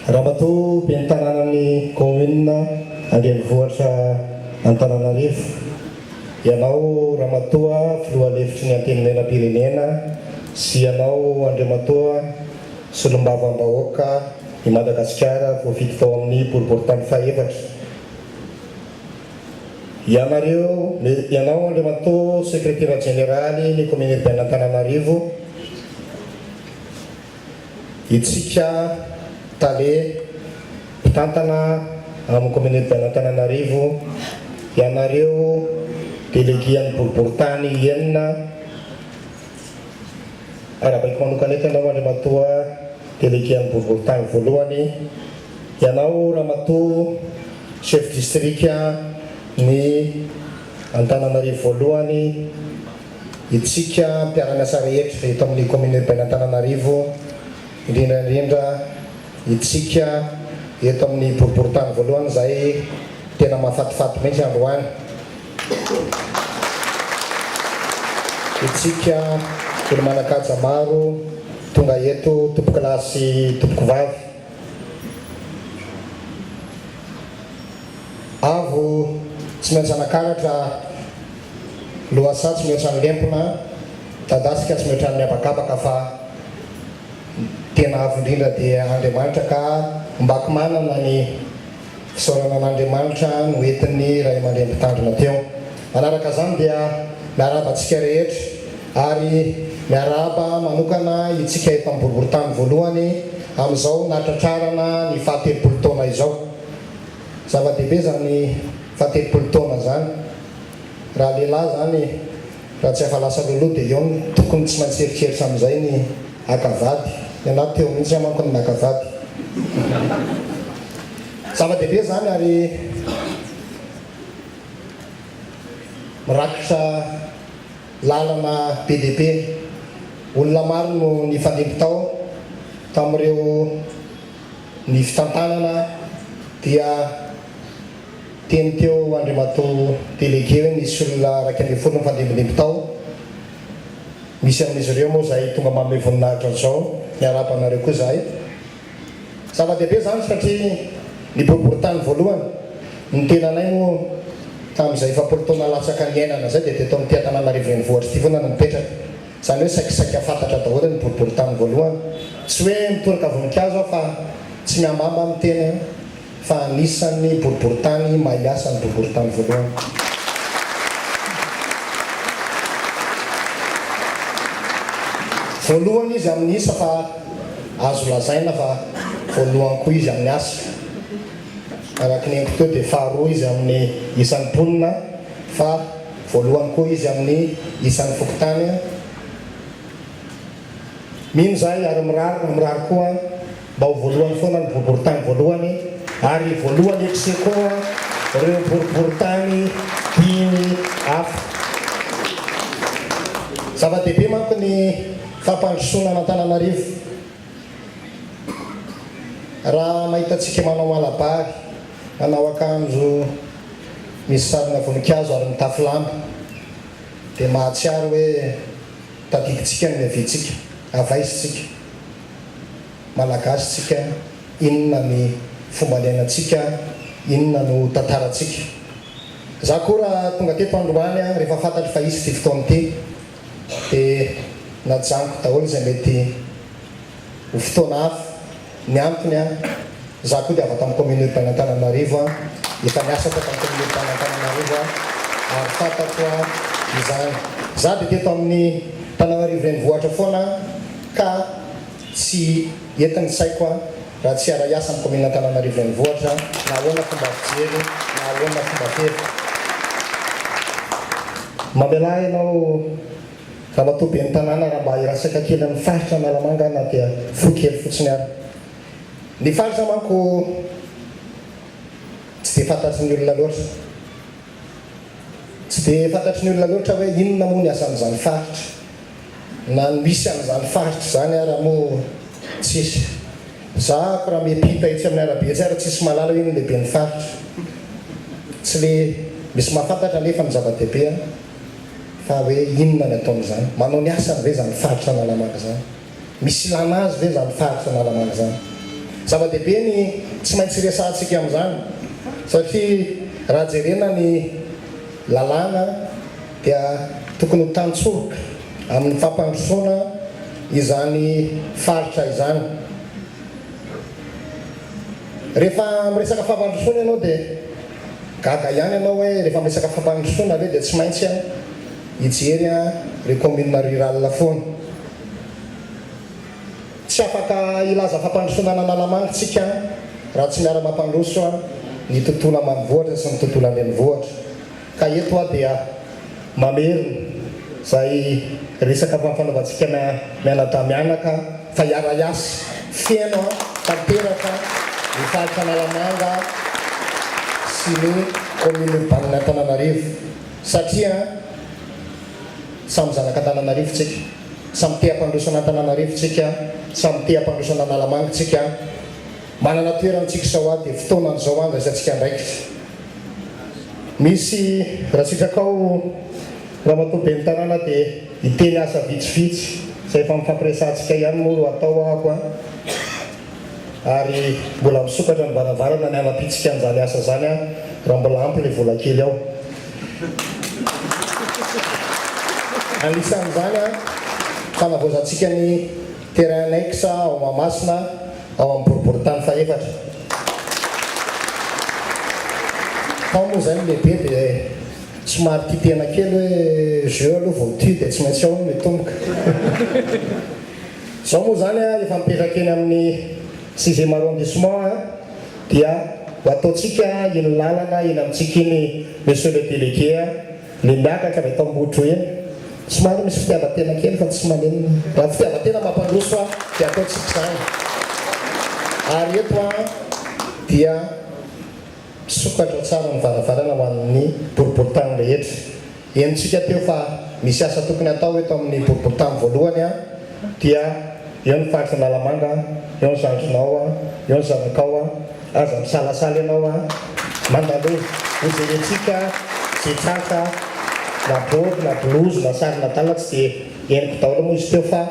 Ramatoa Ben'ny tanànan'ny kaominina an-drenivohitra Antananarivo, ianao Ramatoa Filoha lefitry ny Antenimierampirenena sy ianao Andriamatoa Solombavambahoaka i Madagasikara voafidy tao amin'ny boriborintany fahefatra. Ianareo, ianao Andriamatoa Sekretera Jeneraly ny Commune Urbaine Antananarivo, itsika Tale mpitantana amin'ny Commune Urbaine Antananarivo, ianareo Délégué an'ny boriborintany enina, arahabaiko manokana eto ianao Andriamatoa Délégué an'ny boriborintany voalohany, Ianao Ramatoa Chef District ny Antananarivo voalohany, itsika mpiara-miasa rehetra eto amin'ny Commune Urbaine Antananarivo, indrindra indrindra itsika eto amin'ny boriborintany voalohany izay tena mahafatifaty mihitsy androany. Itsika olo-manan-kaja maro tonga eto tompokolahy sy tompokovavy. Avo tsy maintsy anakaratra, lohasaha tsy mihoatra ny lempona, dadasika tsy mihoatra ny habakabaka fa ny tena avo indrindra dia Andriamanitra ka ombako manana ny fisaorana an'Andriamanitra no entin'ny ray aman-dreny mpitandrina teo. Manaraka izany dia miarahaba antsika rehetra ary miarahaba manokana itsika eto amin'ny boriborintany voalohany amin'izao nahatratrarana ny fahatelopolo taona izao. Zava-dehibe izany fahatelopolo taona izany. Raha lehilahy izany raha tsy efa lasa loloha dia eo no tokony tsy maintsy eritreritra amin'izay ny haka vady. Ny anah teo mihitsy aho manko no naka vady. Zava-dehibe izany ary Mirakitra lalana be dia be. Olona maro no nifandimby tao tamin'ireo ny fitantanana dia teny teo Andriamatoa Délégué hoe nisy olona 11 nifandimbindimby tao. Misy amin'izy ireo moa izay tonga manome voninahitra an'izao. Miarahaba anareo koa izahay. Zava-dehibe izany satria ny boriborintany voalohany, ny tenanay moa tamin'izay 40 taona latsaka niainana izay dia teto amin'ity Antananarivo renivohitra ity foana no mipetraka. Izany hoe saikisaika fantatra daholo ny boriborintany voalohany. Tsy hoe mitoraka voninkazo aho fa tsy mihambahamba aho miteny fa anisan'ny boriborintany mahay miasa ny boriborintany voalohany. Voalohany izy amin'ny isa fa azo lazaina fa voalohany koa izy amin'ny asa. Araka ny henoko teo dia faharoa izy amin'ny isan'ny mponina fa voalohany koa izy amin'ny isan'ny fokontany. Mino izahay ary mirary mirary koa mba ho voalohany foana ny boriborintany voalohany ary voalohany ex aequo ireo boriborintany dimy hafa. Zava-dehibe manko ny fampandrosoana an'Antananarivo. Raha mahita antsika manao malabary, manao akanjo misy sarina voninkazo ary mitafy lamba dia mahatsiaro hoe Tadidintsika ny niaviantsika, avy aiza isika, Malagasy tsika, inona ny fomba niainantsika, inona no tantarantsika. Za koa raha tonga teto androany aho rehefa fantatro fa hisy ity fotoana ity dia najanoko daholo izay mety ho fotoana hafa. Ny antony an, za koa dia avy ato amin'ny commune urbaine Antananarivo an, efa niasa teto amin'ny commune urbaine Antananarivo aho ary fantatro an izany. Za dia teto amin'ny Tananarivo renivohitra foana ka tsy entin'ny saiko an raha tsy hiara-hiasa amin'ny commune Antananarivo renivohitra na ahoana fomba fijery na ahoana fomba fihevitra. Mamelà ianao Ramatoa ben'ny tanàna raha mba hirasaka kely amin'ny faritra Analamanga na dia fohy kely fotsiny ary. Ny faritra manko tsy dia fantatry ny olona loatra. Tsy dia fantatry ny olona loatra hoe inona moa ny asan'izany faritra. Na ny misy an'izany faritra izany ara moa tsisy. Za ako raha miampita etsy amin'ny arabe etsy ary tsisy mahalala hoe inona lehiben'ny faritra. Tsy le misy mahafantatra anefa ny zava-dehibe an. Fa hoe inona ny ataon'izany? Manao ny asany ve izany faritra Analamanga izany? Misy ilàna azy ve izany faritra Analamanga izany? Zava-dehibe ny tsy maintsy resahantsika amin'izany satria raha jerena ny lalàna dia tokony ho tantsoroka amin'ny fampandrosoana izany faritra izany. Rehefa miresaka fampandrosoana ianao dia gaga ihany ianao hoe rehefa miresaka fampandrosoana ve dia tsy maintsy hijery ireo commune rurale foana. Tsy afaka hilaza fampandrosoana an'Analamanga tsika raha tsy miara-mampandroso ny tontolo ambanivohitra sy ny tontolo an-drenivohitra. Ka eto aho dia mamerina izay resaka fampanaovantsika mianadahy mianaka fa hiara-hiasa feno tanteraka ny faritra Analamanga sy ny commune urbaine Antananarivo satria samy zanak'Antananarivo tsika, samy te hampandroso an'Antananarivo tsika, samy te hampandroso an'Analamanga tsika, manana toerana tsika izao dia fotoanan'izao handraisantsika andraikitra. Misy raha sitrakao Ramatoa Ben'ny Tanàna dia hiteny asa vitsivitsy izay efa nifampiresahantsika ihany moa ro atao ahako an! Ary mbola misokatra ny varavarana ny hanampiantsika an'izany asa izany an raha mbola ampy ilay vola kely ao. Anisan'izany an, fanavaozantsika ny terrain annexe ao Mahamasina ao amin'ny boriborintany fahefatra. Tao moa izay ny lehibe dia somary tia tena kely hoe jeu aloha vao tu dia tsy maintsy ao no mitomboka. Izao moa izany efa mipetraka eny amin'ny sixième arrondissement dia ho ataontsika iny lalana eny amintsika iny Monsieur le délégué a. Le miakatra avy ato Ambodro eny. Somary misy fitiavan-tena kely fa tsy maninona. Raha fitiavan-tena mampandroso ahy dia ataontsika izany. Ary eto aho dia misokatra tsara ny varavarana ho an'ny boriborintany rehetra. Henontsika teo fa misy asa tokony hatao eto amin'ny boriborintany voalohany dia eo ny faritra Analamanga, eo ny zandrinao, eo ny zanakao. Aza misalasala ianao an! Mandalova, ho jerentsika ze tratra na boky na blouse na sarin'adala tsy dia henoko daholo moa izy teo fa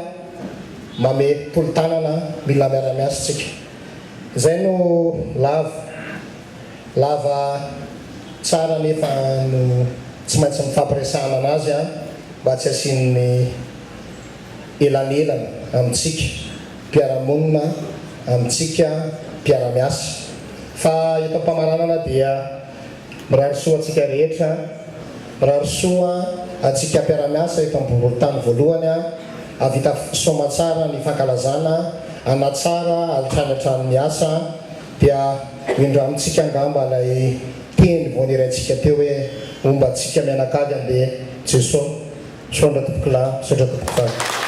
mame tolo-tanana mila miara-miasa tsika. Izay no lava lava tsara nefa no tsy maintsy mifampiresahana anazy an mba tsy hasian'ny elanelana amintsika mpiara-monina, amintsika mpiara-miasa. Fa eto am-pamaranana dia mirary soa antsika rehetra, mirary soa antsika mpiara-miasa eto Ambohiborotany voalohany hahavita soamantsara ny fankalazana, hanatsara hatrany hatrany ny asa, dia ho indramintsika angamba ilay teny vao niraintsika teo hoe homba antsika mianakavy andeha Jesoa. Misaotra tompokolahy, misaotra tompokovavy.